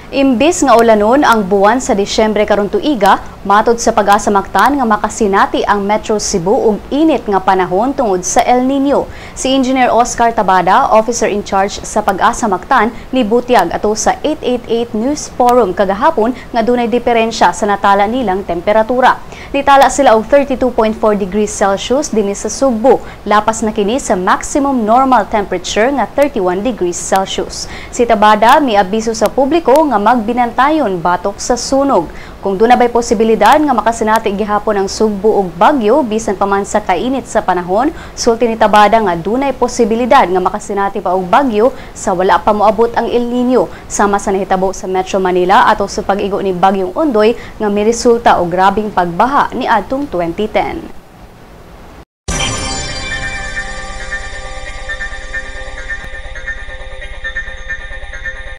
Imbis nga ulanon ang buwan sa Disyembre karon tuiga, matod sa Pag-asa Mactan nga makasinati ang Metro Cebu og init nga panahon tungod sa El Nino. Si Engineer Oscar Tabada, officer in charge sa Pag-asa Mactan, nibutyag ato sa 888 News Forum kagahapon nga dunay diferensya sa natala nilang temperatura. Nitala sila og 32.4 degrees Celsius dinhi sa Sugbo, lapas na kini sa maximum normal temperature nga 31 degrees Celsius. Si Tabada miabiso sa publiko nga magbinantayon batok sa sunog. Kung duna bay posibilidad nga makasinati gihapon ang Sugbo og bagyo bisan pa man sa kainit sa panahon, sulti ni Tabada nga dunay posibilidad nga makasinati pa og bagyo sa wala pa moabot ang El Nino, sama sa nahitabo sa Metro Manila ato sa pag-igo ni Bagyong Ondoy nga miresulta og grabing pagbaha ni adtong 2010.